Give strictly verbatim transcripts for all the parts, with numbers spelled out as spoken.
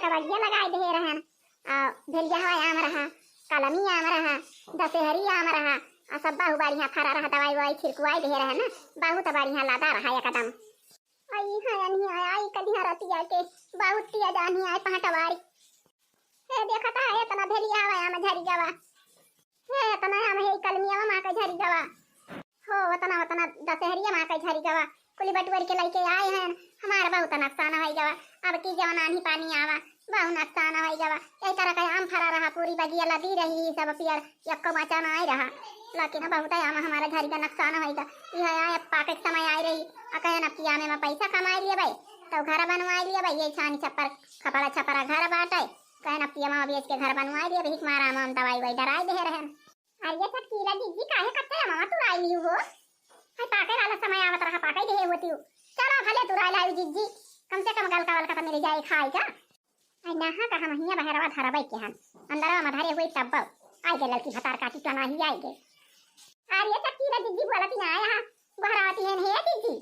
बगिया लगाए देहे रहन, आ भेलिया हवा आम रहा, कलमी आम रहा, दशहरी आम रहा, आ सब बहु बढ़िया फरा रहा, दवाई ववाई छिड़कुआई देहे रहन ना, बहुत बढ़िया लदा रहा एकदम। आई है अनही आय, आई कलिया रतिया के, बहुत तेज आन्ही आय पहटवारी। हे देखत है एतना भेलिया हवा आम झरी गवा। हे एतना आम है कलमिया मा के झरी गवा। हो ओतना ओतना दशहरिया मा के झरी गवा। कुली बटुअर के लइके आए हैं, हमार बहुत नुकसान होइ गवा। अब की जवन आन्ही पानी आवा, बहुत नुकसान होइ गवा। यही तरह का आम फरा रहा, पूरी बगिया लदी रही, सब पियर यक्को बचा ना आए रहा। लेकिन बहुत आम हमारा झरी का नुकसान होइ गा। यह आए पाके के समय आए रही, आ कहे ना कि आमे में पैसा कमाए लिए भाई, तो घर बनवाए लिए भाई, ये छानी छप्पर खपड़ा छपरा घर बाटे। कहे ना पियमा बेच के घर बनवाए लिए, भीख मारा हम दवाई वाई डराए दे रहन। अरे ये छटकीला जिज्जी, काहे कच्चा मामा तुराई लियो हो? हाय पाके वाला समय आवत रहा, पाके देहे होती हो। चलो भले तुराई लाओ जिज्जी, कम से कम गलका वलका तो मिल जाए खाए का। आई नहा का हम हिया बहरवा धरबै के हन, अंदरवा में धरे हुए तब्बो। आई गे ललकी भतार काटी टनाही आई गे। अरे ये छटकीला जिज्जी बोलती ना आया हा, बहरावती है हे जिज्जी।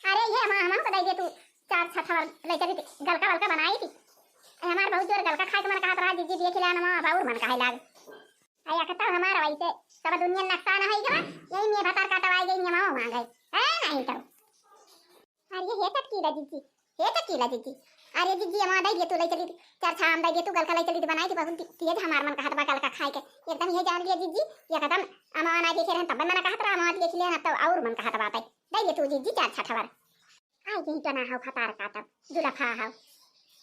अरे ये हम हम बताई दे तू, चार छठा वाला ले चली थी, गलका वलका बनाई थी। अरे हमार बहुत जोर गलका खाए के मन कहत रहा जिज्जी, देख ले ना माँ, बाउर मन कहे लाग। अरे अकता हमार वैसे सब दुनिया नुकसान है गवा, यही में भतार काटवाई गई, ये माँ मांगे है नहीं तो। अरे हे छटकीला जिज्जी, हे छटकीला जिज्जी, अरे जिज्जी अमा दे दिए तू ले चली, चार छा आम दे दिए तू, गलका ले चली बनाई थी, बहुत तेज हमार मन कहत बा गलका खाए के। एकदम ये जान लिया जिज्जी, एकदम अमा ना देखे रहन तब मन कहत रहा, अमा देख लिया ना तो और मन कहत बात है। दे दिए तू जिज्जी चार छठवर। आई के हिटो ना हो भतार काटब, जुलफा हो।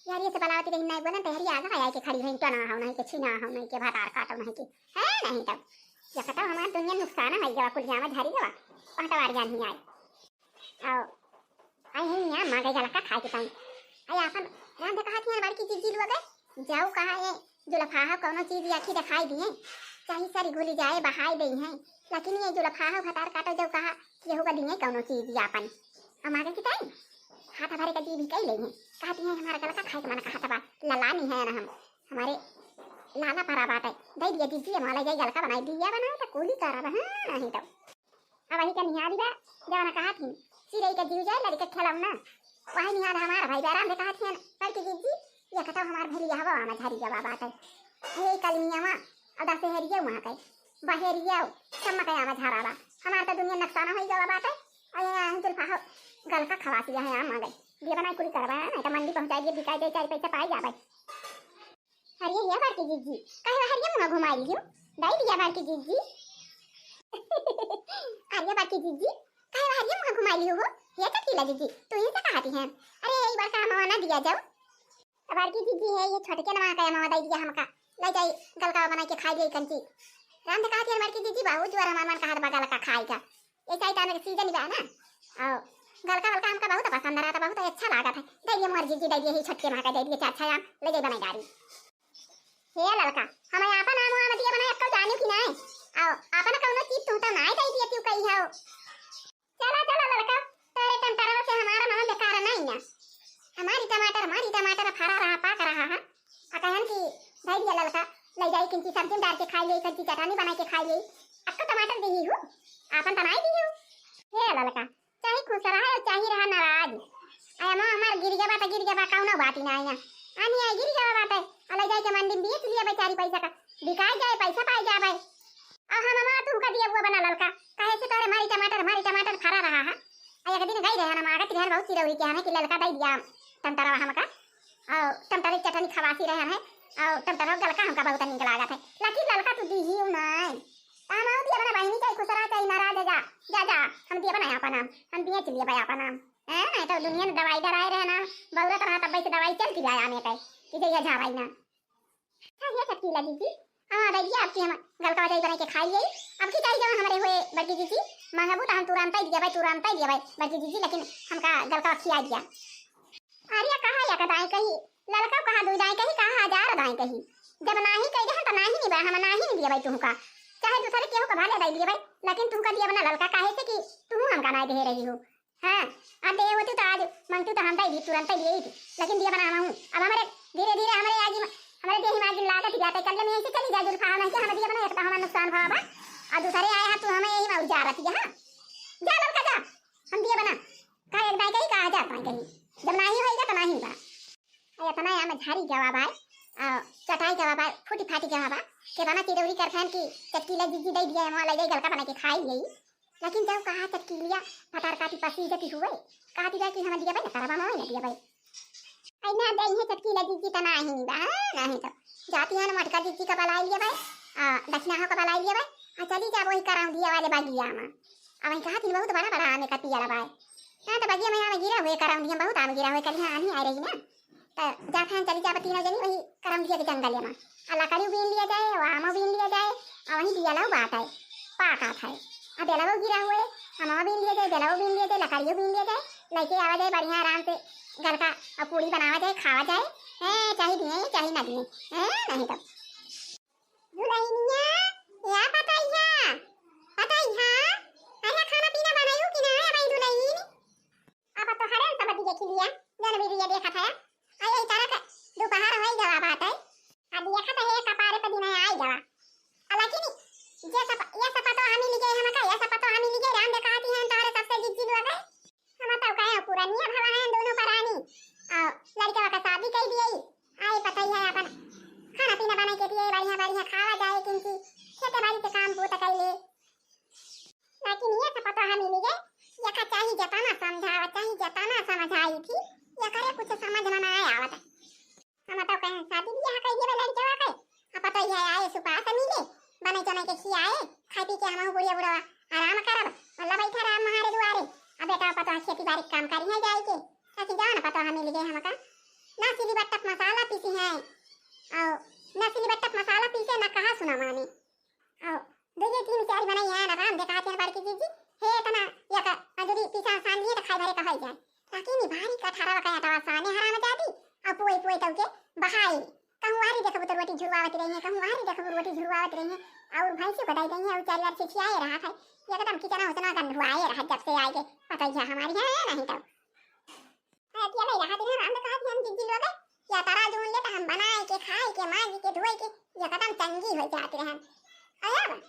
यार ये से बलावती रही नहीं बोलन तो हरी आगा आई के खड़ी रही, टना हो नहीं के, छीना हो नहीं के, भतार काटब नहीं के, है नहीं तब। या कतौ हमार दुनिया नुकसान है गवा, कुल जामा झारी गवा, पहटवार जान ही आई। आओ, आई है यहाँ मांगे गलका खाए के ताई। आई आपन रांधे कहा थी बड़की जिज्जी लोग, जाओ कहा ये जुलफाहा कौनो चीज आखी दिखाई दिए, चाहे सरी घुली जाए बहाई दे हैं, लेकिन ये जुलफाहा भतार काटो जाओ कहा केहू का दिए कौनो चीज आपन। हम आगे की ताई हाथ भरे का जी भी कई ले हैं, कहती हैं हमारा गलका खाए के मन कहत बा, ललानी है ना हम, हमारे लाला परा बाटे, दे दिया जिज्जी, हम ले जाई गलका बनाई दिया बनाए तो कूली करब, हाँ नहीं तो। अब वही का निहारी बा, जवाना कहा थी, चिड़ै का जीव जाए लड़के खेलौना। वही निहार हमारा भाई बैराम दे कहा थी, बड़की जिज्जी, ये कतौ हमार भेलिया हवा आमा झारी गवा बाटे। हे कलमिया मा, अब दशहरिया वहाँ के, बहेरिया, सब मकई आमा झारा बा। हमार तो दुनिया नुकसान होई गवा बाटे। और ये यहाँ जुल्फा हो, गलका खवासी है आम आ गई। ये बनाई कुली करवा, नहीं तो मंडी पहुँचाई दिए, बिकाई जाए, चार पैसा पाई जावे। अरे ये बड़की जिज्जी, काहे हरिया मुँह घुमाई लियो? दाई दिया बड़की जिज्जी। अरे बड़की जिज्जी, काहे हरिया मुँह घुमाई लियो हो? ये छटकीला जिज्जी, तू ही से कहती हैं। अरे ये बड़का मामा ना दिया जाओ। बड़की जिज्जी है ये छोटके नमा का मामा दाई दिया हमका। ले जाई गलका बनाई के खाई लियो कंची। राम से कहती है बड़की जिज्जी, बहुत जोर हमार मन कहत बा गलका खाई का। ऐसा ही टाइम के सीजन बा ना। और गलका वलका हमका बहुत पसंद रहता, बहुत अच्छा लागत है। दे दिए मोर जिज्जी, दे दिए ही छोटके माँ का, दे दिए चार छः आम, ले जाई बनाई गाड़ी। हे ललका, हम आपन आम वाम दिए बनाए अक्कल जानी कि नहीं? आओ, आपन कौनो चीज तू तो नहीं दे दिए तू कही हो। चला चला ललका, तेरे टमाटर से हमारा नाम बेकार नहीं है। हमारी टमाटर, हमारी टमाटर फरा रहा, पाक रहा है। आ कहन कि दे दिया ललका, ले जाई किंची सब्जी में डाल के खाई ले, किंची चटनी बना के खाई ले। अक्का टमाटर दी हूँ, आपन तो नहीं दी हूँ। हे ललका, चाहे खुश रहा और चाहे रहा नाराज। आया माँ हमार गिर गया बात, गिर गया बा, कौनो बात ही ना आया। आनी आई गिर गया बात है, आ ले जाए के मंडी में बेच लिया बेचारी पैसा का, बिकाई जाए, पैसा पाई जाए। अब हम माँ तू का दिया हुआ बना ललका, काहे से तोरे मारी टमाटर, मारी टमाटर फरा रहा है। आ एक दिन गई रहे ना माँ का तिरहन बहुत चिरौरी के हमें कि ललका दे दिया टमटरवा हमका। और टमटर की चटनी खवासी रहे हमें, और टमटरवा गलका हमका बहुत नीक लागत है। लेकिन ललका तू दी ही नहीं। हम आओ दिया बना बहिनी चाहे खुश रहा चाहे नाराज है, जा, जा, जा, हम दिया बना आपन आम, हम दिए चलिए भाई आपन आम। हैं, नहीं तो दुनिया में दवाई डराए रहे ना, बौरत रहा तब से दवाई चलती जाए आने पे, कि जइया झावाई ना। अच्छा, ये छटकीला जिज्जी, हाँ, दे दिया आपकी हम गलका जाई बना के खाई ले। अब की चाहिए जब हमारे हुए बड़की जिज्जी, मांगबू तो हम तुरंत ही दिया भाई, तुरंत ही दिया भाई बड़की जिज्जी, लेकिन हमका गलका खिया दिया। अरे कहा या कदाई कही, ललका कहा दुई दाई कही, कहा हजार दाई कही। जब नाही कही दे तो नाही नहीं बा, हम नाही नहीं दिया भाई तुमका। चाहे दूसरे केहू का भले दे दिए भाई, लेकिन तुमका दिया बना ललका काहे से कि तुम हमका नहीं दे रही हो। हाँ, अब दे होती तो आज मंगती तो हम दे दी, तुरंत ही दे दी। लेकिन दिया बना हम हूँ। अब हमारे धीरे धीरे हमारे आज ही, हमारे देही में आज लागत ही जाता है। कल में ऐसे चली जाए जुल्फा, नहीं कि हम दिया बना एक तो हमारा नुकसान भाव बा। और दूसरे आए हैं तू हमें यही में उजारत है, हाँ? जा ललका जा, हम दिया बना। का एक दाई कही, का हजार दाई कही। जब नाही होएगा तो नाही बा। अरे इतना आम झरी गवा बा, आ, चटाई गवा बा, फूटी फाटी गवा बा। केतना चिरौरी करथन कि चटकीला जिज्जी दे दिया, हम ले जाई गलका बना के खाई लिया। लेकिन जब कहा चटकीलिया फटार काटी पसी जती हुए, कहा दिया कि हम दिया भाई ना करबा, हम ना दिया भाई। आई ना दे है चटकीला जिज्जी तना ही नहीं बा, हाँ, नहीं तो जाती है ना मटका जिज्जी का बलाई लिया भाई, आ, दक्षिणा हो का बलाई लिया भाई, आ, चली जा वही करौंधिया वाले बगिया में। अब वही कहा थी बहुत बड़ा बड़ा आम का पियाला बा। हाँ, तो बगिया में आम गिरा हुए, करौंधिया में बहुत आम गिरा हुए, कल यहाँ आनी आ रही ना। तो जा फैन चली जा तीनों जनी वही करौंधिया के जंगल में। आ लकड़ी बीन लिया जाए, और आमो बीन लिया जाए, और वहीं बियलऊ बात है, पाकात है। आ बेलवो गिरा हुए, आमो बीन लिया जाए, बेलवो बीन लिया जाए, लकड़ियो बीन लिया जाए, लेके आवा जाए बढ़िया आराम से गलका और पूड़ी बनावा जाए, खावा जाए। हैं, चाहे दिए, चाहे ना दिए, हैं, नहीं तो। दुलहिनिया, या पतैया, पतैया, अरे खाना पीना बनायू कि ना भाई दुलहिन? अब तो हरे सब देखी लिया, जन भी ये देखा था। आ यही तरह का दोपहर होई गवा बात है। आ देखा तो ये कपारे पे दिन आई गवा। हालांकि ये सब, ये सब तो हमी लिगे हम का, ये सब तो हमी लिगे राम देखा थी हैं तोरे सबसे जिज्जी लोग है। हम तो कहे पुरानिया भवा हैं दोनों परानी। आ लड़का का शादी कर दिए। आए पतैया अपन खाना पीना बनाई के दिए, बढ़िया बढ़िया खावा जाए, किंची खेते बाड़ी के काम पूत कर ले। लेकिन ये सब पता हमी लिगे, यका चाही जताना समझावा, चाही जताना समझाई थी, यकरे कुछ समझ में ना आवत। हम तो कहे शादी बियाह कर दिए लड़कवा के, अब पतैया आए सुपा से मिले, बने चने के खियाए, खाई पी के हम बुढ़िया बुढ़वा आराम करब, मतलब बैठा राम हमारे दुआरे। अब बेटा पता खेती बाड़ी के काम करी है जाए के, ताकि जाओ ना पता हमी लिगे हमका, ना सिली बट्टप मसाला पीसी है, और ना सिली बट्टप मसाला पीसे, ना कहा सुना माने। आओ, दुइये तीन चार बनाई है ना, राम देखा थे बड़की जिज्जी, हे इतना यक अजुरी पीछा सान लिए तो खाई भरे का होई जाए। ताकि नी भारी कठारा का आटा साने हराम जादी, अब पोई पोई तौ के बहाई। कहूँ वारी देखबू तो रोटी झुरवावत रही है, कहूँ वारी देखबू रोटी झुरवावत रही है, और भैंसी को दई रही है, और चार बार छिछियाए रहा है, एकदम किचना उचना गंधुआए रहा जब से आए के पतैया हमारी है नहीं तो। अरे, अतिया भाई, रहा दिन हम तो कहत हम जिज्जी लोग, या तारा जून ले तो हम बनाए के, खाए के, मांज के, धोए के, ये कदम चंगी हो जात रहन। अरे अब,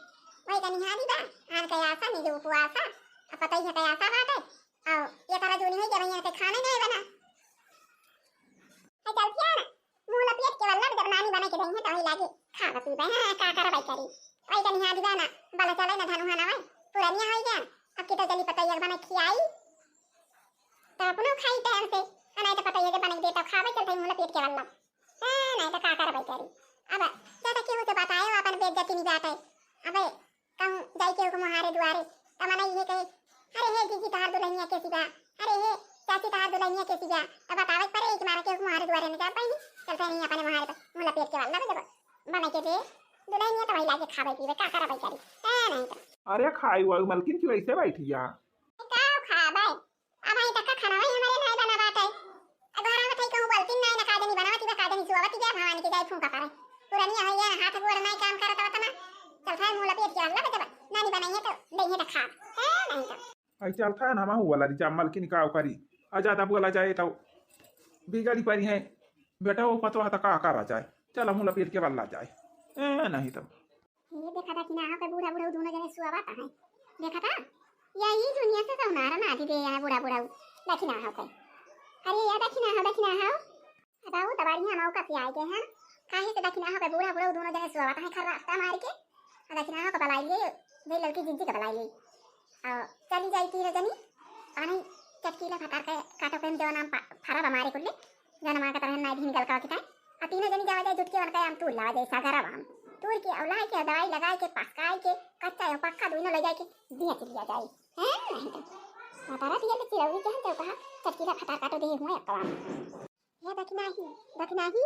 वही कनी हादी बा, आन के आशा, निज उपवासा, अब पता ही है के आशा बाटे, और ये तारा जून हो गया, भैया के खाने नहीं बना। है चल क्या ना, मुंह लपेट के वल्लभ जब नानी बने के देंगे तो वही लागे, खा पी बे, हाँ, का करबै करी। वही कनी हादी बा ना, बला चले ना धनुहा ना वही, पुरनिया हो गया, अब की तो चली पता ही बना खियाई। तो अपनो खाई टाइम से, आ नहीं तो पता ही है कि बने दे तो खावे चलते मुंह लपेट के वल्लभ। हाँ, नहीं तो का करबै करी। अब ज्यादा केहू से बताए, अपन बेइज्जती नहीं बाटे। अबे कहूँ जाई केहू के मुहारे दुआरे, तो मना ये कहे, "अरे हे जीजी तहार दुल्हनिया कैसी बा? अरे हे चाची तहार दुल्हनिया कैसी बा?" तो बतावे के पड़े कि मारा केहू के मुहारे दुआरे नहीं जा पाई, चलते नहीं अपने मुहारे पर मुंह लपेट के वल्लभ जब बने के दे दुल्हनिया तो वही लाके खावे पीवे, का करबै करी। हाँ, नहीं तो। अरे खाई वाई मलकिन क्यों ऐसे बैठी है? का खाबै? अब आई तक का खाना वही हमारे नाय बना बात है। अब घर में थई कहूँ बोलती नाय ना, का जनी बनावती बा, का जनी सुआवती बा, भवानी के जाए फूंका पड़े। पुरानी है या हाथ गोड़ नाय काम करत होत ना। चल खाए मुंह लपेट के अल्लाह जब नानी बनाई है तो दे है तो खा। है नहीं तो। आई चल खाए ना, हम वाला रिचा मलकिन का करी। आ ज्यादा बोला जाए तो बिगड़ी पड़ी है। बेटा वो पतवा तो का करा जाए। चल मुंह लपेट के वल्ला जाए। ए नहीं तो। ये देखा दखिनाहो के बूढ़ा बूढ़ा दोनों जने सुआवत हैं। देखा था? यही दुनिया से तो नारा ना दी दे यहाँ बूढ़ा बूढ़ा दखिनाहो के। अरे या दखिनाहो, दखिनाहो। बताओ, तो बढ़िया मौका से आए गए हैं। काहे से दखिनाहो के बूढ़ा बूढ़ा दोनों जने सुआवत हैं खर रास्ता मार के। आ दखिनाहो के बलाई लिए, दे लड़की जिज्जी के बलाई लिए। और चली जाई तीनों जनी। पानी चटकीला फटार के काटो के जवन आम पा-, फरा बा मारे कुल्ले। जन माँ के तरह नाई भिन गलका किताए। आ तीनों जनी जावा जाए जुट के उनका आम तूर लावा जाए, सागरा आम। तूर के, अउलाए के, दवाई लगाए के, पसकाए के, कच्चा या पक्का दोनों ले जाए के बेच लिया जाए। हैं? नहीं तो। बतारा दिया ले चिरौरी के हम तो कहा, चटकीला फटार काटो दे हुआ एक आम। हे दखिनाही, दखिनाही।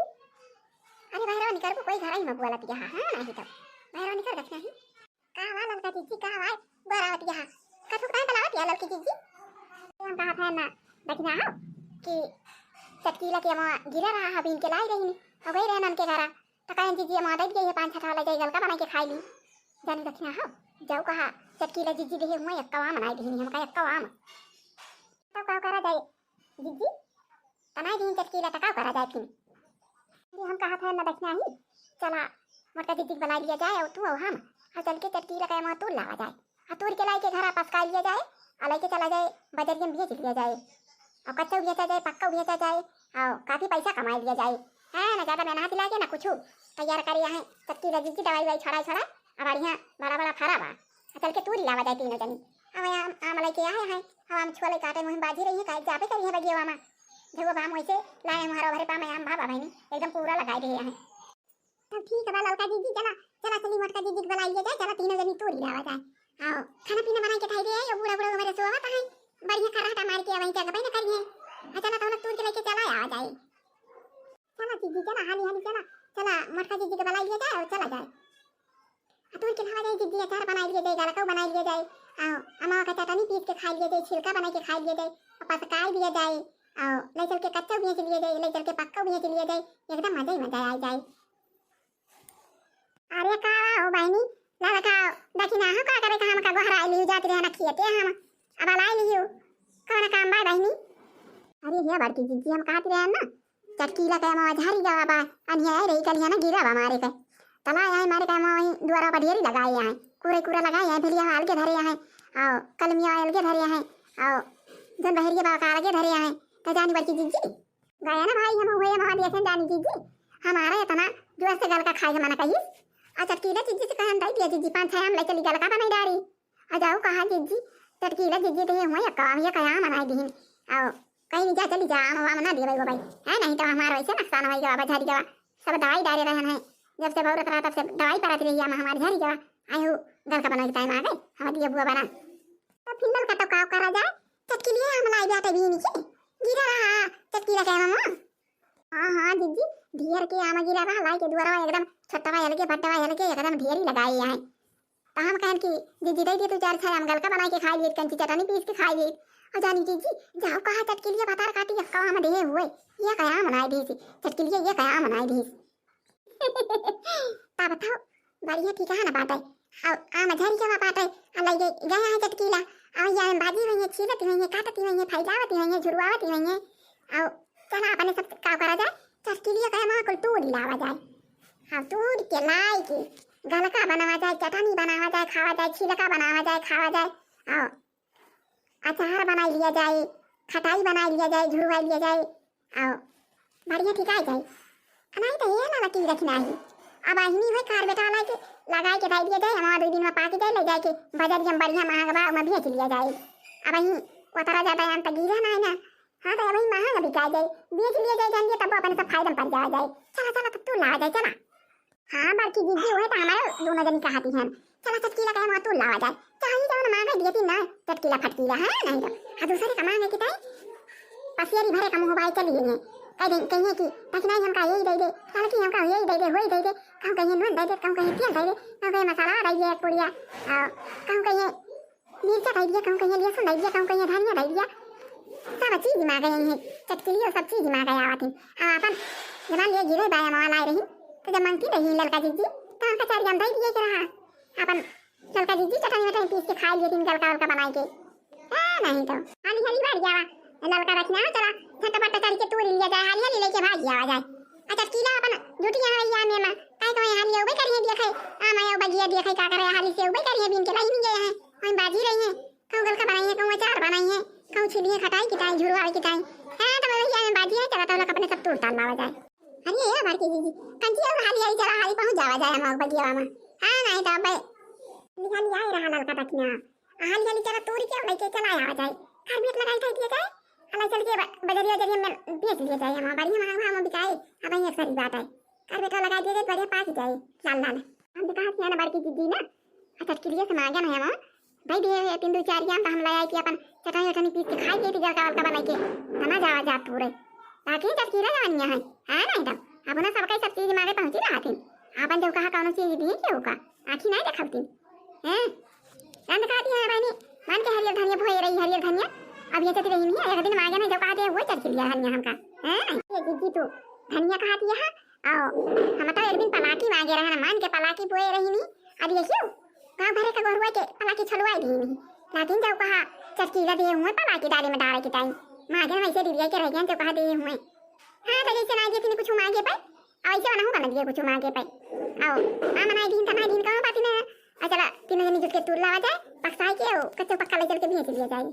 अरे बाहर निकर को कोई घर ही में बोला पिया, हाँ, नहीं तो। बाहर निकर दखिनाही। का हुआ ललका जीजी, का हुआ? गोरावत यहाँ। कथु कहाँ बलावत या ललकी जीजी? हम कहा था ना, दखिनाहो कि चटकीला के वहाँ गिरा रहा है, बीन के लाई रही नहीं। और गई रहे नन के घरा। तो कहें जीजी, हम आदत गई है, पाँच छठा वाला जाई गलका बना के खाई ली। जानी दखिनाहो, जाऊ कहा, चटकीला जीजी देहे हुआ एक्का वाम बनाई दीनी, हम कहा एक्का वाम। तो का करा जाए जीजी? बनाई दीनी चटकीला, तो का करा जाए फिर? जी, हम कहा था ना दखिनाही, चला मोटका दीदी के बुला लिया जाए और तू और हम, और चल के चटकीला का वहाँ तूर लावा जाए, और तूर के लाई के घर वापस का लिया जाए, और लेके चला जाए बजरिया में बेच लिया जाए, और कच्चा बेचा जाए, पक्का बेचा जाए, हाँ, काफी पैसा कमाई लिया जाए। हाँ, ना ज्यादा मेहनत लागे, ना कुछ। तैयार करी है चटकीला जिज्जी, दवाई ववाई छोड़ा छोड़ा, अब बढ़िया बड़ा बड़ा फरा बा। आ चल के तूरी लावा जाए तीनों जनी। अब आम, आम लेके आए हैं, अब आम छुआ ले काटे मुहिम बाजी रही है, काहे जाबे करी है बगिया में। देखो बा, हम वैसे लाए हैं, हमारा भरे पा में आम भावा बहनी, एकदम पूरा लगाए रहे हैं। तब ठीक बा ललका जिज्जी, चला, चला चली मोटका जिज्जी के बुलाई ले जाए, चला तीनों जनी तूरी लावा जाए। आओ, खाना पीना बनाई के खाई दे, ये बूढ़ा बूढ़ा हमारे सोवत है, बढ़िया खर्राटा मार के वहीं जगह पे न करिए। हाँ, चला तो लोग तूर के लेके चला आवा जाए। चला जिज्जी, चला, हाली हाली चला, चला मोटका जिज्जी के बुलाई ले जाए और चला जाए। आ तूर के लावा जाए जिज्जी, अचार बनाई लिए जाए, गलकऊ बनाई लिए जाए। आओ, अमावा का चटनी पीस के खाई लिए जाए, छिलका बनाई के खाई लिए जाए, और पसकाई दिया जाए। आओ, ले चल के कच्चा बेच लिए जाए, ले चल के पक्का बेच लिए जाए, एकदम मजा ही मजा आ जाए। अरे का हो बहिनी, ललका, देखी ना हो का करे का, हमका गोहराई लिहू जात रहे ना खियते हम, अब अलाई लिहू, कौन काम बा बहिनी? अरे हे बड़की जिज्जी, हम कहत रहे ना, चटकीला के अमवा झरी गवा बा, अनिया आई रही कलिया ना गिरा बा मारे के, तला आई मारे के अमवा वहीं दुआरा पर ढेरी लगाए आए, कूरे कूरा लगाए आए, भेलिया हाल के धरे आए, आओ कलमिया आयल के धरे आए, आओ जन बहरिया बा का अलगे धरे आए, तो जानी बड़की जिज्जी, गया ना भाई, हम हुए हमारा देखे जानी जिज्जी, हमारा इतना जोर से गलका खाए के मन कहिस। आ चटकीला जिज्जी से कहन दई दिया जिज्जी, पाँच छह आम ले चली गलका बनाई डारी। आ जाओ कहा जिज्जी, चटकीला जिज्जी तो ये हुए काम ये कया मनाई दीन। आओ, कहीं नहीं जा चली जा, आम वाम ना देवे वो भाई। है नहीं तो हमारा वैसे नुकसान होई गवा, झरी गवा। सब दवाई डारे रहन है। जब से बहुत रहा तब से दवाई परत रही है, हमारी झरी गवा। आए हो, गलका बनाई के टाइम आ गए, हम दिए बुआ बना। तो फिर ललका तो का करा जाए? चटकीलिया हम लाई जाते बीन के। गिरा रहा, चटकीला के मामा। हाँ, हाँ, जिज्जी, ढेर के आम गिरा बा, लाई के दुआरवा एकदम छोटवा अलगे, बड्डवा अलगे, एकदम ढेरी लगाए आए। तो हम कहन कि जिज्जी दे दे तू चार छह आम गलका बनाई के खाई लिए, कंची चटनी पीस के खाई लिए। और जानी जिज्जी, जाओ कहा चटकीलिया भतार काटी, कहा हम देहे हुए, ये कया मनाई दीस, चटकीलिया ये कया मनाई दीस। तब तो बढ़िया ठीक है ना बाटे। और आम झरी के बाटे, आ लई गए, गए हैं चटकीला। और ये आम बाजी हुई है, छीलती हुई है, काटती हुई है, फैलावती हुई है, झुरवावती हुई है। और चला अपने सब का करा जाए, चटकीलिया का माँ कुल तूर लावा जाए। हाँ, तूर के लाई के गलका बनावा जाए, चटनी बनावा जाए, खावा जाए, छिलका बनावा जाए, खावा जाए। और अचार बनाई लिया जाए, खटाई बनाई लिया जाए, झुरवाई लिया जाए। आओ, बढ़िया ठीक आ जाए। आ नहीं तो ये ना लकी रखना है। अब अहिनी हुए कार बेटा वाला के लगाए के दे दिया जाए, हमारा दो दिन में पाक जाए, ले जाए के बाजार में बढ़िया महंगा बा, में बेच लिया जाए। अब अही उतरा जाता है, हम तो गिरा ना है ना। हाँ, तो अभी महंगा बिका जाए, बेच लिया जाए, जान लिया, तब अपन सब फायदा में पड़ जावा जाए। चला, चला, तब तू ला जाए, चला। हाँ, बड़की जिज्जी, उहे तो हमारे दोनों जनी कहती हैं। चला, चटकीला कहे मुँह तू लावा जाए। चाही जवन मांगे दिए ती ना, चटकीला फटकीला, है नहीं तो। आ दूसरे का मांगे कि ताई, पसियरी भरे का मुँह बाई चली गई है। कह दे, कहिए कि, "ताकि नहीं हमका यही दे दे, लड़की हमका यही दे दे, वही दे दे।" कहूँ कहिए नून दे दे, कहूँ कहिए तेल दे दे, कहूँ कहिए मसाला दे दे एक पुड़िया, आ, कहूँ कहिए मिर्चा दे दिया, कहूँ कहिए लहसुन दे दिया, कहूँ कहिए धनिया दे दिया। सब चीज मांगे हैं, चटकीलियो सब चीज मांगे आवत हैं। आ अपन जबान लिए गिरे बाया मवा लाए रही, तो जब मांगती रही ललका जिज्जी, तो हमका चार ग्राम दे दिए के रहा। अपन ललका जिज्जी चटनी वटनी पीस के खाई लिए दिन गलका वलका बनाई के। ए, नहीं तो। हाली हाली बैठ जावा। ललका रखना है, चला, झटपट चढ़ के तूर लिया जाए, हाली हाली लेके भाग जावा जाए। अच्छा, चटकीला अपन ड्यूटी यहाँ रही है में, काहे को हाली उबे करिए दिया खाए, आ मैं बगिया दिया खाए, का करे, हाली से उबे करिए, बीन के लाइन गए हैं, वहीं बाजी रही है। कहूँ गलका बनाई है, कहूँ अचार बनाई है, कहूँ छिलिए खटाई किटाई, झुरवाई किटाई। हाँ, तो वही आए बाजी है, चला तो लोग अपने सब तूर ताल लावा जाए। अरे ये बड़की जिज्जी, कंची और हाली हाली चला, हाली पहुँच जावा जाए हम बगिया में। हाँ, नहीं तो अब हाली हाली आए रहा ललका दखिना। हाली हाली चला तूर के लेके चला आवा जाए। घर में लगाई था दिया जाए, हाली चल के ब-, बजरिया जरिया में बेच लिया जाए, हम बढ़िया महंगा में बिकाए। अब ये सही बात है, घर बैठा लगा दिया जाए, बढ़िया पाक जाए, लाल लाल। हम तो कहा थी ना बड़की जिज्जी ना, अच्छा, चटकीलिया से मांगे ना हम, भाई दे तीन दो चार ग्राम तो हम ले आई कि अपन चटनी उटनी पीस के खाई गई थी, गलका वलका बनाई के, तना जावा जात पूरे। ताकि चटकीला जवानिया है, है नहीं तो। अब ना सबका सब चीज मांगे पहुंची रहा थी। अपन जो कहा कौनो चीज दी के होका, आँखी नहीं देखल थी। हैं? रंद कहती है बहनी, मन के हरियर धनिया बोए रही, हरियर धनिया। अब ये चती रही नहीं है, एक दिन मांगे ना जो कहते हैं वो चटकीलिया धनिया हमका। हैं? ये जिज्जी तू धनिया कहती है, आओ, हम तो एक दिन पलाकी मांगे रहे ना, मान के पलाकी बोए रही नहीं। अब ये क्यों? गाँव भरे का गोरुआ के पलाकी छलुआई दी नहीं। लेकिन जब कहा चटकीला दिए हुए पलाकी डाले में डाले के टाइम, मांगे ना वैसे डिबिया के रह गए, जब कहा दिए हुए। हाँ, तो जैसे ना दिए तूने कुछ मांगे पाए, अब ऐसे वाला हूँ बना दिए कुछ मांगे पाए। आओ, आ मनाई दिन, तनाई दिन, कहाँ पाती ना। आ चला, तीनों जनी जुट के तूर लावा जाए, पकसाई के, ओ, कच्चा पक्का ले चल के बेच लिया जाए।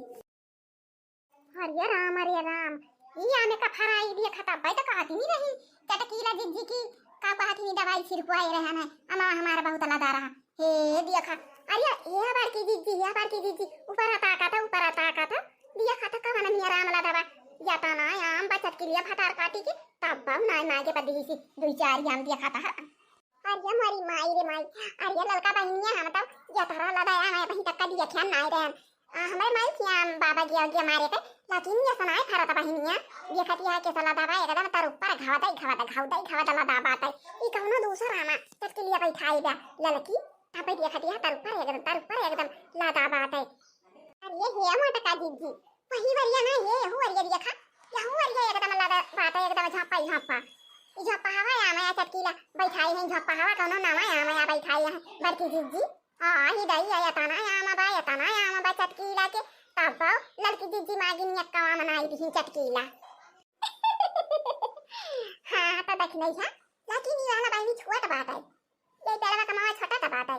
हरे राम, हरे राम, ई आमे का फराई दिया खाता, अब्बे तो कहत ही नहीं रही, चटकीला जिज्जी की का कहत ही दवाई छिड़कवाए रहन है, अमा हमारा बहुत लदा रहा। हे दिया खा, अरे हे बड़की जिज्जी, हे बड़की जिज्जी, ऊपर ताका था, ऊपर ताका था, दिया खाता कवन मिया राम लदा बा, या तना आम बचत के लिए भतार काटी के, तब बाऊ नाई मागे पर दिही सी, दुई चार आम दिया खाता है। अरे मोरी माई रे माई, अरे ललका बहिनिया, हम तब यतरा लदाया, मैं बहिन तक का दिया ख्यान नाई रहन। आ, हमरे माई खिया बाबा गिया गिया मारे के, लेकिन ये सनाए फरत बहिनिया, देखत यहाँ के सला दबा एकदम तर ऊपर घावदाई घावदा, घावदाई घावदा लदा बात है। ई कौनो दूसर आमा चटकिलिया बैठाई बा, ललकी, तब देखत यहाँ तर ऊपर एकदम, तर ऊपर एकदम लदा बात है। अरे हे मोटका जिज्जी, वही वरिया ना, ये यहू वरिया दिया खा, यहू वरिया एकदम लदा बात है, एकदम झापा ही झापा। ई झापा हवा या मैं चटकीला बैठाई है, झापा हवा कौनो नामा या मैं बैठाई है, बड़की जिज्जी। हाँ, ही दई है, यतना आम बा, यतना आम बा चटकीला के, तब बाऊ ललकी जिज्जी मागिन यक्का आम नाई दिही चटकीला। हाँ, तो देख नहीं है, लेकिन ये वाला बहिनी छोट बात है, ये पेड़वा कमावा छोटा सा बात है,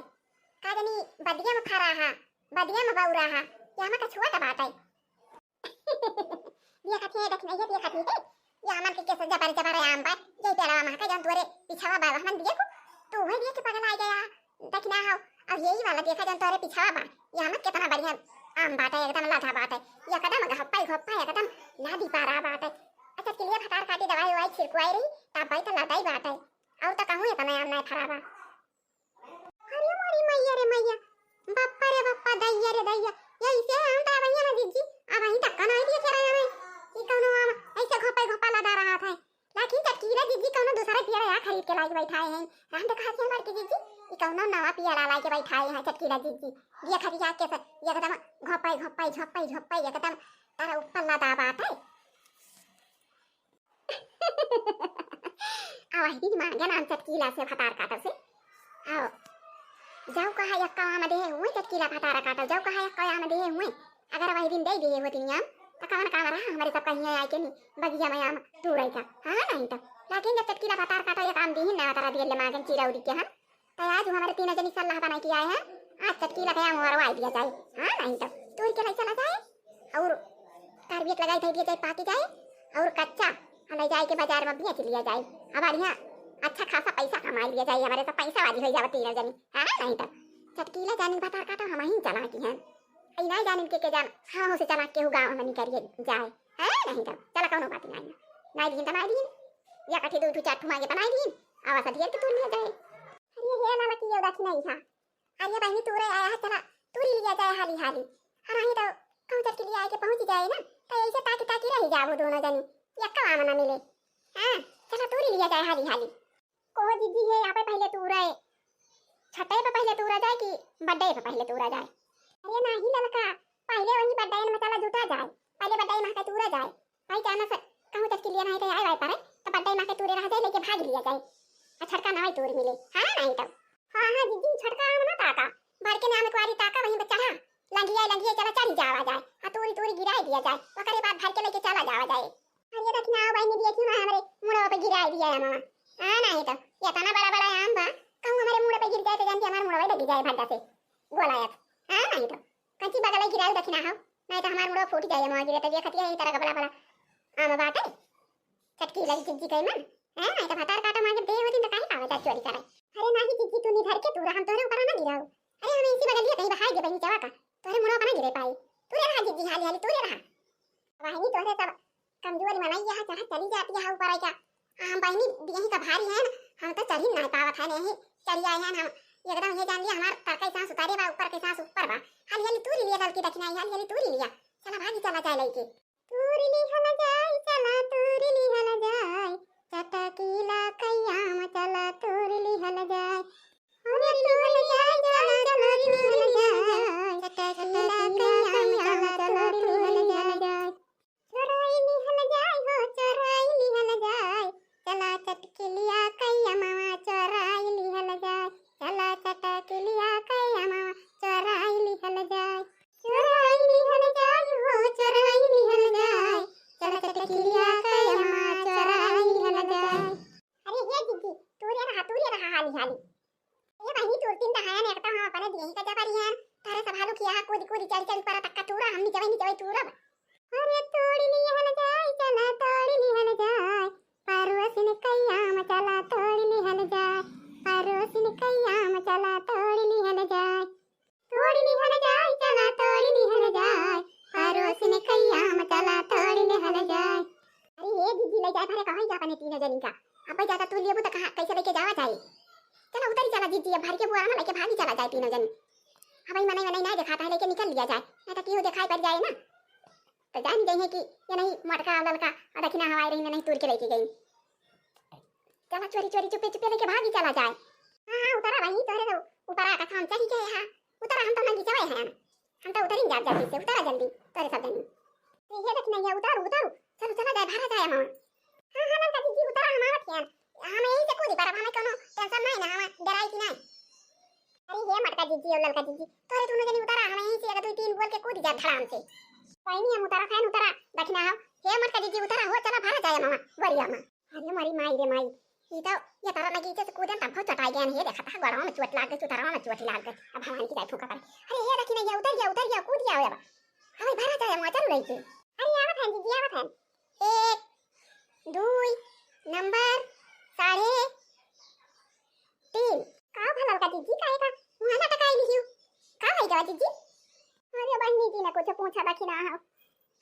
का जानी बदिया में फरा है, बदिया में बौरा है, ये हमें का छोट बात है। दिया खाती है, दक्षिणा ये दिया खाती है। या मन के कैसे जबर जबर आम बा, ये पेड़वा मा का जौन तोरे पिछवा बा, हमन दिया को, तू वही दिया के पगला गया, दक्षिणा हो। अब यही वाला देखा जौन तोरे पिछवा बा, या मन कितना बढ़िया आम बाटे, एकदम लाठा बाटे, एकदम घप्पा ही घप्पा, एकदम लादी पारा बाटे। अच्छा, के लिए भतार काटी दवाई ववाई छिड़कवाई रही, तब भाई तो लादा ही बाटे, और तो कहूँ इतना आम नहीं फरा बा। अरे मोरी मैया रे मैया, बप्पा रे बप्पा, दैया रे दैया, ये इसे हम तो भैया ना जिज्जी, अब वहीं तक का नहीं दिए खेरा हमें, ये कौनो आम ऐसे घोपे घोपा लदा रहा था, लेकिन चटकीला जिज्जी कौनो दूसरा पियरा या खरीद के लाके बैठाए हैं, राम देखा से हमार के जिज्जी, ये कौनो नवा पियरा लाके बैठाए हैं चटकीला जिज्जी, ये खरीद के से एकदम घोपे घोपे, झोपे झोपे, एकदम तारा ऊपर लदा बात है। आ वही दिन मांगे नाम चटकीला से भतार काटब से। आओ। जाऊ कहा यक्का आम देहे हुए चटकीला भतारा काटब, जाऊ कहा यक्का आम देहे हुए। अगर वही दिन दे दिए होती आम, तो कवन काम रहा हमारे सब कहीं आए के नहीं, बगिया में आम तू रही था। हाँ, नहीं तो। लेकिन जब चटकीला भतार काटब, एक आम दीही ना, तारा दिए ले मांगन चिरौरी के हम। तो आज हमारे तीन जनी सलाह बना के आए हैं, आज चटकीला के आम मरवाई दिया जाए। हाँ, नहीं तो। तोड़ के ले चला जाए। और कार्बियत लगाई दे दिया जाए, पाकी जाए, और कच्चा हम ले जाए के बाजार में बेच लिया जाए। अब बढ़िया अच्छा खासा पैसा कमा लिया जाए, हमारे तो पैसा वाली हो जावे तीनों जनी। हाँ, नहीं तो चटकीला जानी भतार काटब हम ही चला की हैं। ई नहीं जानिन के, के जान, हाँ, उसे चला के गाँव में निकलिए जाए। हाँ, नहीं तो चला, कौनो बात नहीं। नहीं दिन तो नहीं दिन, या कठी दो ठू चार ठू मांगे बनाई दिन, आवा सदियर के तोड़ लिया जाए। अरे हे लाला की ये उदासी नहीं था। अरे बहिनी, तूरे आया है, चला, तूरी लिया जाए हाली हाली। अरे तो कहूँ चटकीला आए के पहुँच जाए ना, तो ऐसे ताकी ताकी रह जाओ दोनों जनी, यक्का आम ना मिले। हाँ, चला, तूरी लिया जाए हाली हाली। कहो जिज्जी, हे यहाँ पे पहले तूरे, छठे पे पहले तूरा जाए कि बड्डे पे पहले तूरा जाए? अरे नाही ललका, पहले वही बड्डे में चला जुटा जाए, पहले बड्डे में के तूरा जाए। भाई जाना से कहूँ चटकीला नहीं तो आए वाए पारे, तो बड्डे में के तूरे रह जाए, लेके भाग लिया जाए। आ छटका नवाई तूर मिले, हाँ नहीं तो। हाँ, हाँ, जिज्जी, छटका आम ना ताका, भर के नाम कुआरी ताका, वहीं पे चढ़ा, लंघिया, लंघिया, चला, चढ़ी जावा जाए, आ तूरी, तूरी गिराई दिया जाए, ओकरे बाद भर के लेके चला जावा जाए। अरे दक्षिणा, आओ बहिनी, देखियो ना, हमरे मुड़वा पे गिराई दिया है मामा। हाँ, नहीं तो, ये इतना बड़ा, बड़ा आम बा, कहूँ हमारे मुड़ पे गिर जाए तो जानती हमारे मुड़वा लग जाए भड्डा से, गोलायत। हाँ, नहीं तो, कंची बगल ही गिराई दक्षिणा हो, नहीं तो हमारे मुड़वा फूट जाए, मामा गिरे तो ये खतिया है, इतना का बड़ा, बड़ा आम बाटे। चटकीला जिज्जी कही मन, हैं? नहीं तो भतार काटा मांगे दे होती तो काहे का आवे चोरी करे। अरे नाही जिज्जी, तू निधर के तूरा, हम तोहरे ऊपर ना गिराओ। अरे हम इसी बगलिया कहीं बहाई दे बहिनी चवा का, तोहरे मुड़वा पर ना गिरे पाई। तू रे रहा जिज्जी, हाली हाली तू रे रहा। बहिनी तोहरे सब कमजोरी मनई यहाँ चढ़ा चली जाती है ऊपर आई का। हम बहिनी यही का भारी है ना, हम तो चढ़ी नहीं पावत है, नहीं चढ़ी आए हैं हम। एकदम ये जान लिया हमार तर का सांस उतारे बा, ऊपर के सांस ऊपर बा। हाली हाली तूरी लिया ललकी दक्षिणा, हाली हाली तूरी लिया। चला भागी चला जाए लइके। तूरी लिहल जाए, चला तूरी लिहल जाए, चटकीला कई आम चला तूरी लिहल जाए। अरे तूरी लिहल जाए, चला तूरी लिहल जाए, चटकीला कई आम चला तूरी लिहल जाए। चोराई लिहल जाए हो, चोराई लिहल जाए, चला चटकीला कई अमवा चोराई लिहल जाए, चला चटकीला कई अमवा चोराई लिहल जाए। चोराई लिहल जाए हो, चोराई लिहल जाए, चला चटकीला कई अमवा चोराई लिहल जाए। अरे हे जिज्जी, तू रे रहा, तू रे रहा हाली हाली। ए बहिनी, तूर तीन दहायन, एक तो हम अपने दियही का जबरियन, तारे सब हालू किया, कूद कूद चढ़ चढ़ पर तक का तूरा, हम निचवई निचवई तूरब। अरे तोड़ लिहल जाए, चला तोड़ लिहल जाए, परोसिन कइयाम चला तोड़ लिहल जाए, परोसिन कइयाम चला तोड़ लिहल जाए। तोड़ लिहल जाए, चला तोड़ लिहल जाए, परोसिन कइयाम चला तोड़ लिहल जाए। अरे हे दीदी, ले जाए भरे कहई जा अपने तीनों जनी का। अब ज्यादा तू लेबू त कहाँ, कैसे लेके जावा जाए? चला उतरी चला जीजी, अब भर के बोरा में लेके भागी चला जाए तीनों जनी। अब ई मनई मनई ना देखात है, लेके निकल लिया जाए, नहीं तो केहू देखाई पड़ जाए ना। तो जान गई है कि ये नहीं मटका ललका और दखिना हवाई रही, नहीं तूर के लेके गई। चला चोरी चोरी चुपे चुपे लेके भागी चला जाए। हाँ हाँ, उतरा वहीं तोहरे तो ऊपर आका थाम चढ़ी के है। उतरा, हम तो नंगी चवे हैं, हम तो उतरी जाब जल्दी से। उतरा जल्दी तोहरे सब जनी। तो ये दखिना, ये उतारू उतारू, चलो चला जाए, भरा जाए मामा। हाँ हाँ ललका जीजी, उतरा, हम आवत हैं, हम यहीं से कूदी पर, अब हमें कोनो टेंशन नहीं ना, हम डराई कि नहीं। अरे हे मटका जीजी और ललका जीजी, तोहरे दोनों जनी उतारा, हम यहीं से एक दो तीन बोल के कूदी जा धड़ाम से। बहनी हम उतारा, फैन उतारा, दखिना हो। हे मटका जीजी उतारा हो, चला भरा जाए मामा, बोरिया में। अरे मरी माई रे माई, ई तो ये तरह लगी जैसे कूदन तब बहुत चटाई गया। ये देखा था गोड़वा में चोट लाग गई, उतारवा में चोट लाग गई। अब भगवान की जाए फूका करे। अरे हे दखिना, ये उतर गया, उतर गया, कूद गया हो अब। हमें भरा जाए मामा, चलो रही के। अरे आवत हैं जीजी, आवत हैं। एक, दुई, नंबर साढ़े तीन। का भला का जीजी, काहे का मुँह ना टकाई लिहियो? का भई गवा जीजी? अरे बहिनी जी ना कुछ पूछा बाकी ना हो।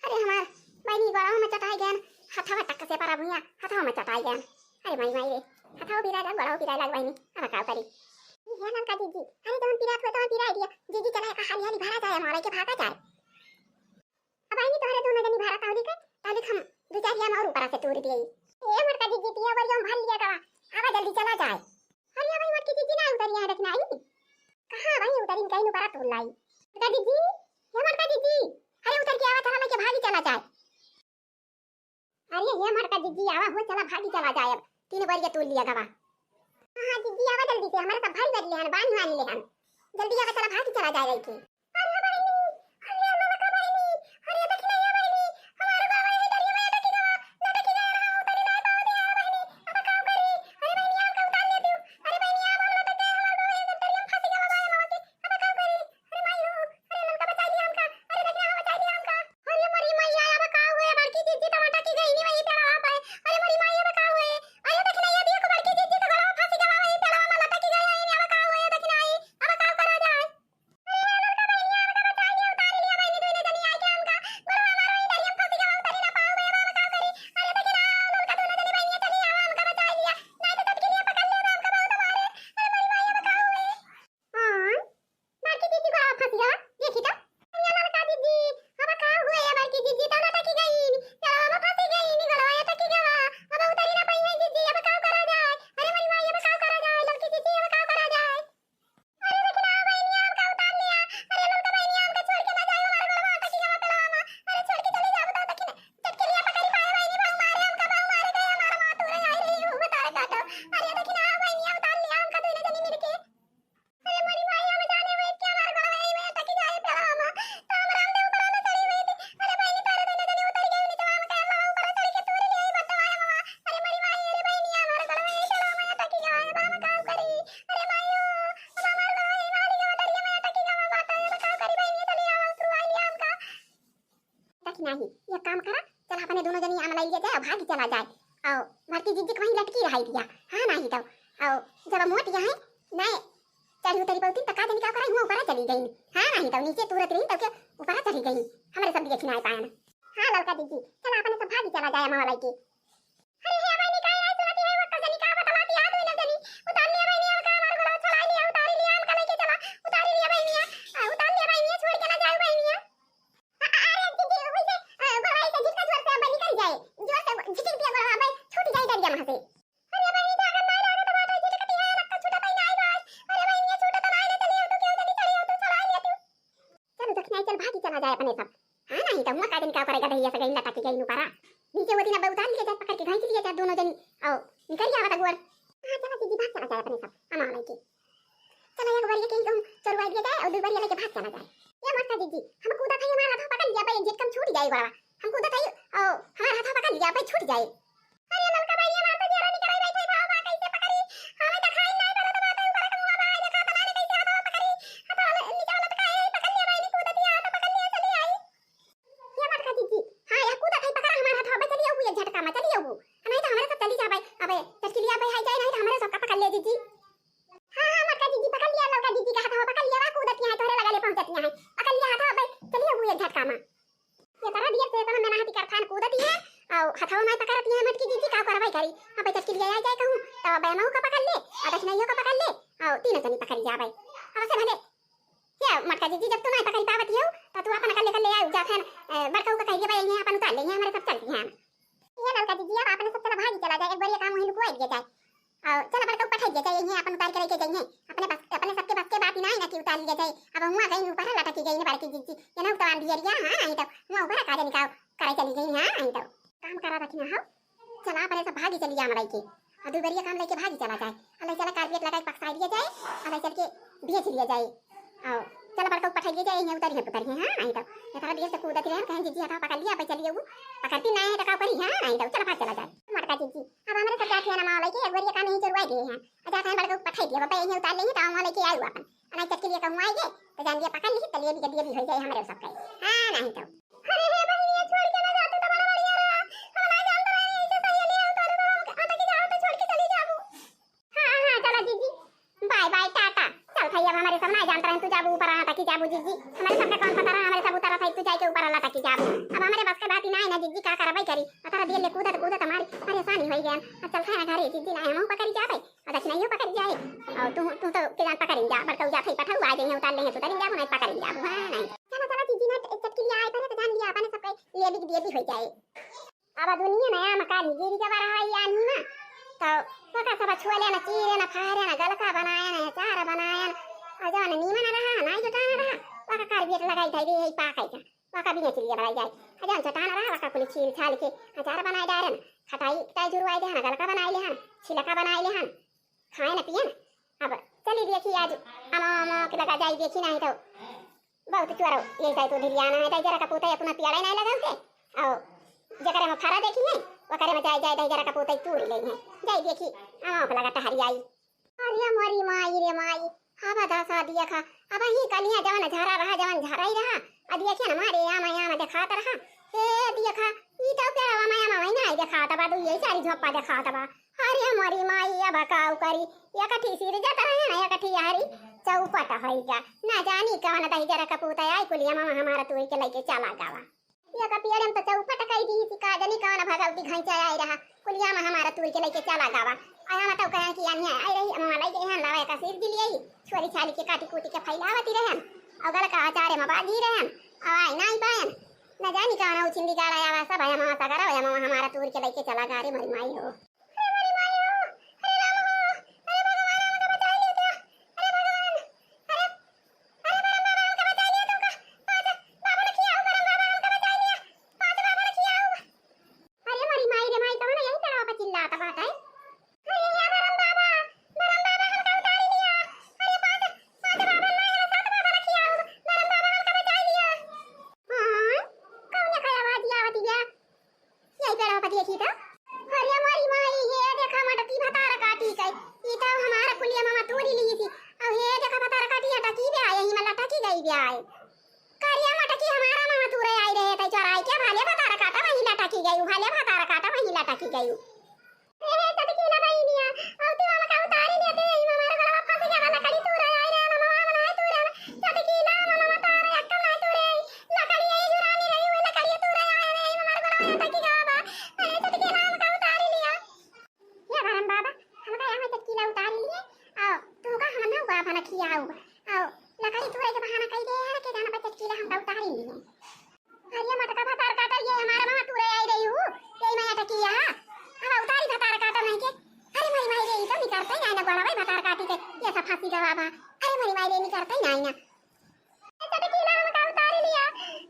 अरे हमार बहिनी गोड़वा में चटाई गयन, हथवा टक से परा भुइया, हथवा में चटाई गयन। अरे माई माई रे, हथवा पिराए लाग, गोड़वा पिराए लाग बहिनी, अब का करी? ई हे ललका जीजी, अरे जौन पिरात हुए तौन पिराए दिया, जीजी चला का हाली हाली भरा जाए, मारे के भागा जाए। अब आइनी तोहरे दोनों जनी भारत आवली के, तालिक हम दो चार याम और ऊपरा से तूर दिए। ए मोटका जीजी, तिया बरिया भर लिया गवा, आवा जल्दी चला जाए। अरे भाई मोटकी जीजी ना उतरी है, देखना आई। कहाँ भाई उतरी, कहीं ऊपरा तूर लाई। मोटका जीजी, ए मोटका जीजी, अरे उतर के आवा, थारा लेके भागी चला जाए। अरे हे मोटका जीजी, आवा हो, चला भागी चला जाए, अब तीन बरिया तूर लिया गवा। हाँ हाँ जीजी, आवा जल्दी से, हमारे सब भाई बरिया हैं, बांध बांध ले हम, जल्दी आवा, चला भागी चला जाए के। अरे बहिनी, अरे ललका बहिनी, अरे देखी ना ये बहिनी, हमारे बाबा ये डरिया में अटकी गवा, लटकी गया रहा, उतरी ना पाओ दे यार बहिनी, अब का करी? अरे बहिनी, हमका उतार ले तू, अरे बहिनी, आप हम लटक गए, हमारे बाबा ये डरिया में फंसी गवा, बाया मामा के, अब का करी? अरे माई हो, अरे ललका बचाई दिया हमका, अरे देखी ना हो, बचाई दिया हमका। अरे मरी मैया, अब का हुए? बड़की जीजी तो लटकी गई नी वही पेड़वा पे। अरे मरी माई, अब का हुए? अरे देखी ना, ये देखो, बड़की जीजी तो गलवा फंसी गवा वही पेड़वा में लटकी गई, अब का हुए? देखी ना, अब का करा जाए? अरे ललका बहिनिया, हमका बचाई दिया, उतारी लिया बहिनी, दोनों जनी आके हमका। गोड़वा मारो, ई डरिया में फंसी गवा, उतारी ना पाओ, अब का करी? अरे देखी ना, ललका दोनों जनी बहिनिया चली आवा, हमका बचाई लिया। नहीं तो टटकी लिया पकड़ ले, हमका बहुत मारे। अरे मरी माई, अब का हुए? हाँ, बड़की जीजी गोड़वा फंसी गवा, देखी तो। अरे ललका जीजी, अब का हुए, बड़की जीजी तो लटकी गई, गोड़वा में फंसी गई, गोड़वा अटकी गवा, अब उतारी ना पाई है जीजी, अब का करा जाए? अरे मरी माई, अब का करा जाए? ललकी जीजी, अब का करा जाए? अरे देखी ना बहिनिया, हमका उतार लिया। अरे ललका बहिनिया, हमका छोड़ के ना जाए, हमारे गोड़वा अटकी गवा पेड़वा में। अरे छोड़ के चली जाओ तो देखी ना, टटकी लिया पकड़ी पाए बहिनी, बहु मारे हमका, बहु मारे गए, हमारा माँ तू रही आई रही, वो बता रहा काटो। अरे देखी ना बहिनिया, उतार लिया हमका दोनों जनी मिलके। अरे मोरी माई, हम जाने हुए क्या हमारे गोड़वा यही में अटकी जाए पेड़वा में, तो हम रामदेव ऊपर ना चढ़ी हुई थी। अरे बहिनी, तारे दोनों जनी उतर गए नीचे, हम कहे माँ ऊपर चढ़ के तूर ले आई बटवा माँ। अरे मोरी माई, अरे बहिनिया, हमारे गोड़वा यही पेड़वा में अटकी गवा, अब हम का करी? अरे माई हो, अब हमारे गोड़वा यही मारी गवा, डरिया में अटकी गवा, बात है, अब का करी बहिनी, चली आवा, उतरवाई लिया हमका। देखी नाही, ये काम करा, चल अपने दोनों जनी आम लाई लिया जाए, भागी चला जाए। और बड़की जीजी के वहीं लटकी रहाई दिया, हाँ नाही तो। और जब मोट यहाँ है, नहीं चढ़ी उतरी पौती तो का जनी का करे, हुआ ऊपर चली गई। हाँ नाही तो नीचे तुरत रही तो के ऊपर चली गई, हमारे सब देखी ना पाए ना। हाँ ललका जीजी, चल अपने सब भागी चला जाए माँ लाई के। अरे हे बहिनी, काहे नाही सुनती है, वो का जनी का बतलाती है, दोनों जनी उतार लिया बहिनी, हमका हमारे गोड़वा छुड़ाई लिया, उतारी लिया, हमका लेके चला, उतारी लिया बहिनिया, आ, उतार लिया बहिनिया, छोड़ के ना जाओ बहिनिया। अरे दीदी, वैसे, अ, गोड़वा ऐसे झटका जोर से अब निकल जाए, जोर से झटक दिया गोड़वा, अब छूट जाए डरिया वहाँ से। अरे बहिनी, जागन नहीं लागत बाटे, झटकती है, रक्त छूटत ही नहीं बस। अरे बहिनी, ये छूटत नहीं, ले चलियो तू, क्यों जल्दी चलियो तू, चला लिया तू। चल दक्षिणाई, चल भागी चला जाए अपने सब। हाँ, नहीं तो हुआ का दिन का करेगा, दहिया से गई लटक के गई नुकारा। नीचे वो दिन अब उतार लिया जाए, पकड़ के घाई लिया जाए दोनों जनी, और निकल गया बता गोड़। हाँ, चला दीदी, भाग चला जाए अपने सब, हम आ गए के। चला, एक बार ये कहीं कहूँ चोरवा दिया जाए और दो बार ये लेके भाग चला जाए। ये मस्त दीदी, हम कूदा था, ये हमारा हाथ पकड़ लिया भाई, जेठ कम छूट जाए गोड़वा। हम कूदा था, और हमारा हाथ पकड़ लिया भाई, छूट जाए। अरे ललका भाई, ये हमारा तो जेरा निकराई बैठे भाव बा, कैसे पकड़ी? हमें तो खाई ना, चलो तो बात है, ऊपर कमुआ बा, देखा तो ना कैसे हाथ पकड़ी। हाथ वाले नीचे वाला तो काहे पकड़ लिया भाई, नहीं कूदा दिया, हाथ पकड़ लिया, चली आई। ये मटका दीदी, आई जाए नहीं तो हमरे सबका पकड़ ले जीजी। हाँ, हाँ, मोटका जीजी पकड़ लिया, ललका जीजी का हाथवा पकड़ लिया, वा कूदत यहाँ तोहरे लगा ले पहुँचत यहाँ। पकड़ लिया हाथवा, अबे चलिए वो एक झटका मा। ये तरह दिए से तो मैं ना हाथी करफान कूदत यहाँ, और हथवा में पकड़त यहाँ मोटकी जीजी का करवाई करी। अबे चटकी लिया आ जाए कहूँ, तो अबे महू का पकड़ ले, और दक्षिणाइयो का पकड़ ले, और तीनों जनी पकड़ जाबे। अब से भले हे मोटका जीजी, जब तू नाहीं पकड़ी पावत हियो, तो तू अपन कर लेकर ले आऊ, जा फेन, ए, बड़कऊ का कहिए भाई, यहीं अपन उतार ले, यहीं हमरे सब चलती हैं। ये ललका जीजी, अब आपने सब चला भागी चला जाए, एक बार ये काम वहीं लुकवाई दिया जाए। और चला बड़कऊ पठाई दिया जाए, यहीं अपन उतार के लेके जाइए। अपने बस, अपने सबके बस के बात ही ना है ना कि उतार लिया जाए। अब हुआ गई ऊपर लटकी गई ना बड़की जीजी, ये ना उतार दिया रिया, हाँ, नहीं तो हुआ ऊपर का जाने का करे चली गई, हाँ, नहीं तो काम करा रखी ना हो। चला, अपने सब भागी चली जा, हम लइके। और दुबरिया काम लइके भागी चला जाए। और लइ चला carpet लगा के पकसाई दिया जाए। और लइ चल के बेच लिया जाए। और चला, बड़का पठाई दिया जाए, यहीं उतरी है, पुतरी है, हाँ, नहीं तो। ये सारा देर से कूदत रहे, कहें, "जीजी, हथवा पकड़ लिया, अब चलिए वो। पकड़ती नहीं है, तो का करी, हाँ, नहीं तो। चला, भाग चला जाए।" मोटका जीजी, अब हमरे सब जाती है ना, माँ लइके, एक बार ये काम यहीं चुरवा गए हैं। और जाते हैं, बड़का पठाई दिया, बाबा, यहीं उतार लेंगे, तो हम वहाँ लइके आए अपन। और नहीं चटके लिए कहूँ आएंगे, तो जान दिया, पकड़ ली, तो लिए भी, गद्दिया भी हो जाए हमरे सबका। हाँ, नहीं तो। अरे हे बहिनिया, छोड़ के ना जा, तू तो बड़ा बढ़िया रहा। हम ना जानत रहे, ऐसे सहेली है, उतारे तो हम अटक जाओ तो छोड़ के चली जाबू। हाँ, हाँ, चला जीजी, bye bye, टाटा। चल भैया, अब हमरे सब ना जानत रहे, तू जाबू ऊपर अटक जाबू जीजी। हमरे सबके कौन पता रहा, हमरे सब उतरत है, तू जाके ऊपर लटक जाबू। अब हमरे बस के बात ही ना है ना जीजी, का करबै करी? पता रहा दिए ले कूदत कूदत हमारी परेशानी होई गया। अब चलत है ना घरे जीजी, ना हम पकड़ी जाबे। आ दक्षिणाइयो पकड़ जाए। और तू, तू तो के जान पकड़िन जा, बड़का जात है पठऊ आ जाइए, उतार लेंगे, उतारिन जा, नहीं पकड़िन जा, हाँ, नहीं। चला, चला, जीजी ना च-, चटकी लिया आए, पहले तो जान लिया, अपने सबके लिए भी, लिए भी हो जाए। अब दुनिया में आम काली गिरी जब रहा है या नीमा, तो ओका सब छुएले ना, चीरे ना, फारे ना, गलका बनाए ना, अचार बनाए ना, और जौन नीमन रहा, ना जुटान रहा, ओका carpet लगाई दे, यही पाके का। वका बिना चिलिया बनाई जाए। आ जौन चटान रहा, वका कुली छील छाल के अचार बनाए डारे न। खटाई ताई जुरवाई दे हन, गलका बनाई ले हन, छिलका बनाई ले हन। खाए न पिए न। अब चली देखी आज अमा, अमा के लगा जाई देखी, नहीं तो बहुत चोरो ये जाए तो धिरियाना है, ताई जरा का पोता अपना पियाड़ा नहीं लगाऊ के। और जकरे में फरा देखी है, वकरे में जाए, जाए, ताई जरा का पोता तूर ले है। जाई देखी अमा के लगा टहरी आई। अरे मोरी माई रे माई, अब दसा दिया खा, अब ही कलिया जवन झरा रहा, जवन झराई रहा, अब देखिए ना मारे आमा, आमा देखात रहा। हे दिया खा, ई तो पेड़वा में आमा वही नहीं देखात बा, दू ये चारी झोपा देखात बा। अरे मोरी माई, अब काऊ करी, एक ठी सिर जात रहे ना, एक ठी हरी चौपट होई गा। ना जानी कवन दही जरा कपूत आई, कुलिया मामा हमारा तोड़ के लेके चला गवा। ये का पेड़े में तो चौपट कई दी थी, का जानी कौन भगवती घैंचा आई रहा, कुलिया में हमारा तूर के लेके चला गवा। आया मतलब कहें कि अन्य आई रही, हम वाला के यहाँ लावा का सिर दिली आई, छोरी छाली के काटी कूटी के फैलावती रहन, और गल का अचारे में बांधी रहन, और आई नहीं पायन, न जानी कौन उछिंदी गाड़ा आवा सब आया मामा सगरा आया मामा हमारा तूर के लेके चला गा रे मोरी माई हो। अरे मोरी माई हो, अरे राम हो, अरे भगवान हमका बचाई ले तो, अरे भगवान, अरे, अरे बरम बाबा हमका बचाई ले तो का, पाँच बाबा ने खियाऊ, बरम बाबा हमका बचाई ले, पाँच बाबा ने खियाऊ। अरे मोरी माई रे माई, कौन यही तरह का चिल्लात बात है? अरे या बरम बाबा, बरम बाबा हमका उतारी लिया, अरे पाँच, पाँच बाबा ना है, सात बाबा ने खियाऊ, बरम बाबा हमका बचाई लिया। हाँ, कौन का आवाज आवत गया? यही पेड़वा पर देखी तो। अरे मोरी माई, ये देखा मटकी भतार काटी गई। ई तो हमारा कुलिया मामा तूरी ली थी। अब ये देखा भतार काटी अटकी बे आए, यही में लटकी गई बे आए। करिया मटकी हमारा मामा तूरे आई रहे, तै चोराई के भाले भतार काटा वही लटकी गई, भाले भतार काटा वही लटकी गई। ए, चटकीला बहिनिया, अब तू हमका उतारी लेते, यही में हमारा गलवा फंस गया, लकड़ी तूरे आई रहे, मामा बनाए तूरे, चटकीला मामा तारे अक्का बनाए तूरे। लकड़ी यही जुरानी रही हुई, लकड़ी तू रही आया नहीं, हमारे बड़ा होया था कि गावा बा। अरे, तो के नाम का उतारी लिया। या बरम बाबा, हमका यहाँ चटकीला उतारी लिए, आओ, तू का हम ना हुआ बना खियाऊ, आओ, लकड़ी तू रही के बहाना कही दे, है ना, के जाना बा चटकीला हमका उतारी लिए। अरे, मटका भतार काटा, ये हमारा मामा तू रही आई रही हूँ, यही मैं अटकी यहाँ, अब उतारी भतार काटा नहीं के, अरे, मरी माई रे, ई तो निकरते ही नहीं ना, गोड़ा भाई भतार काटी के, ये सब फांसी गवा बा, अरे, मरी माई रे, निकरते ही नहीं ना। चटकीला हमका उतारी लिया।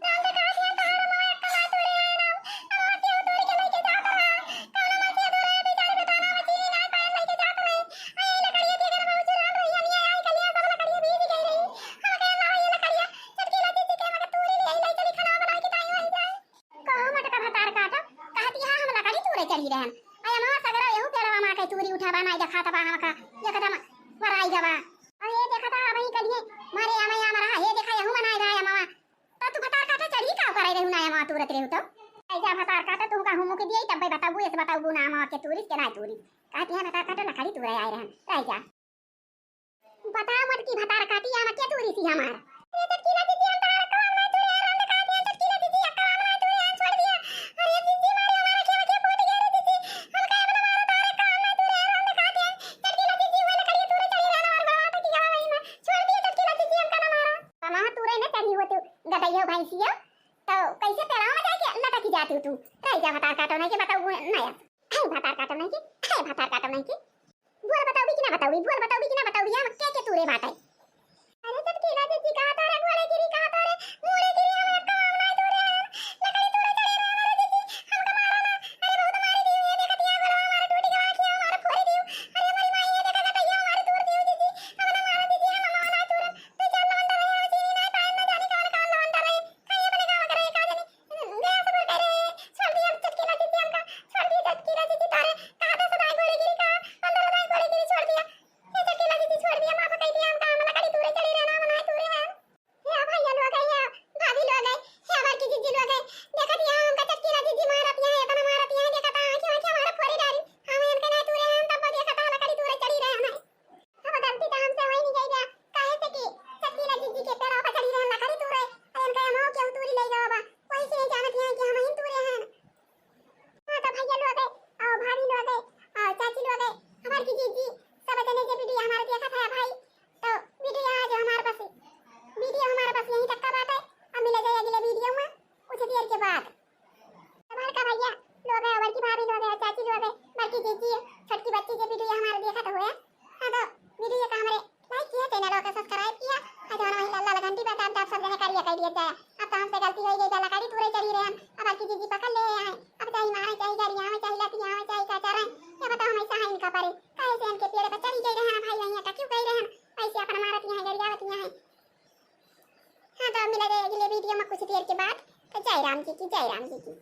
राम के कहा दिया, तहार माँ अक्का ना तोरे आए राम। अब माँ के उतारी के लेके जात रहा। कौनो माँ के दूर है, बेचारी बेटाना में चीनी ना पाए लेके जात रहे। आ ये लकड़िया के घर में उचुरान रही, हम ये आई कलिया सब लकड़िया भीज गई रही। हम कहे ना ये लकड़िया, चटकीला दीदी के मगर तूरी ले आई, ले चली खाना बना के ताई वही जाए। कहो मटका भतार काटो, कहती है हम लकड़ी तूरे चढ़ी रहन। अय माँ सगरा यहू पेड़वा माँ के तूरी उठावा, नाई देखात बा हमका, एकदम वराई गवा। अरे ये देखा था अबही कलिए, मारे आमे आम रहा, ये देखा यहू मनाए गया मामा। तो तू भतार काटा चढ़ी का करे रहू ना माँ तूरत रहू तो? ऐसा भतार काटा तू का हुमु के दिए तब बताबू, ऐसे बताबू ना माँ के तूरी के ना तूरी। कहती है भतार काटो लकड़ी तूरे आए रहन, रह जा। बताओ मटकी भतार काटी आम के तूरी सी हमार। अरे चटकीला दीदी, हम तोहार काम ना तूरे, हम तो कहती है चटकीला दीदी, अक्का हम ना तूरे, हम छोड़ दिया। अरे दीदी मारे हमारा क्या क्या फूट गया रे दीदी, हम का अपना मारो तोहार काम ना तूरे, हम तो कहती है चटकीला दीदी, वो लकड़ी तूरे चढ़ी रहना और गवा तक की गवा वही में। छोड़ दिया चटकीला दीदी, हमका ना मारो। कहाँ तूरे ना चढ़ी होती गदैया भैंसिया, तो कैसे पेड़वा में जाके लटकी जाती तू? रह जा भतार काटो नहीं के बताओ ना। है भतार काटो नहीं के, है भतार काटो नहीं के। बोल बताउबी कि ना बताउबी, बोल बताउबी कि ना बताउबी, हम के के तूरे बाटे। अरे चटकीला दीदी कहा तारे, गोड़े गिरी कहा तारे, मुड़े गिरी, हम एक काम नहीं तूरे हैं, लकड़ी तूरे चढ़ी रहे हमारे दीदी, हमका मारा ना, अरे बहुत मारी दी, ये देखा दिया गोड़वा हमारा टूट गया, आँखिया हमारा फोड़ दी, अरे हमारी माई ये देखा गटैया हमारा तोड़ दी दीदी, हम ना मारा दीदी, हम मारा नहीं तूरे, तू चल लवंडा रहे, हम चीनी नहीं पाए, ना जाने कौन कौन लवंडा रहे, कहीं अपने गाँव का रहे, कहाँ जाने, गया सब करे, छोड़ दिया चटकीला दीदी हमका, छोड़ दिया चटकीला दीदी तारे, कहा था सदा गोड़े गिरी का, अंदर सदा गोड़े गिरी छोड़ दिया। ये चटकीला दीदी छोड़ दिया, माफ कर दिया हमका, हम लकड़ी तूरे चढ़ी रहना, हम ना तूरे हैं। हे भैया लोग है, हे भाभी लोग है, हे हमार की जीजी लोग है, देखा दिया हमका चटकीला दीदी मारत यहाँ, इतना मारत यहाँ, देखा था आँखें आँखें हमारा फोड़ी डारी, हम इनके ना तूरे हैं, तब देखा था लकड़ी तूरे चढ़ी रहे हैं। अब गलती तो हमसे वही नहीं गई बा, काहे से कि चटकीला जीजी के पेड़वा पर चढ़ी रहन लकड़ी तूरे, और इनका हम केहू तूरी ले गवा बा, वही से नहीं जानत हैं कि हम ही तूरे हैं। हाँ तो भैया लोग है, और भाभी लोग है, और चाची लोग है, हमार की जीजी, सब जने जे वीडियो हमारे देखा था भाई, तो वीडियो आज हमारे पास, वीडियो हमारे पास यहीं तक का बात है। अब मिला जाए अगले वीडियो में कुछ देर के बाद। तो बड़का भैया लोग है, बड़की भाभी लोग है, चाची लोग है, बड़की जीजी है, छोटकी बच्ची जे वीडियो हमारे देखा तो हुए। हाँ तो वीडियो का हमारे लाइक किया, चैनल का सब्सक्राइब किया, और जौन वही लाल लाल घंटी पे दाब दाब सब जने करिया कर दिया जाए। अब तो हमसे गलती हो गई, लकड़ी तूरे चढ़ी रहे हम, अब बड़की जीजी पकड़ ले आए, अब चाहे मारे, चाहे गरियावे, चाहे लतियावे, चाहे का चरे, ये बताओ हम ऐसा है इनका परे, काहे से इनके पेड़ पर चढ़ी गई रहे हैं भाई, वहीं अटकी गई रहे हैं, ऐसे अपना मारत यहाँ गरियावत यहाँ है। हाँ तो मिला जाए अगले वीडियो में कुछ देर के बाद। तो जय राम जी की, जय राम जी की।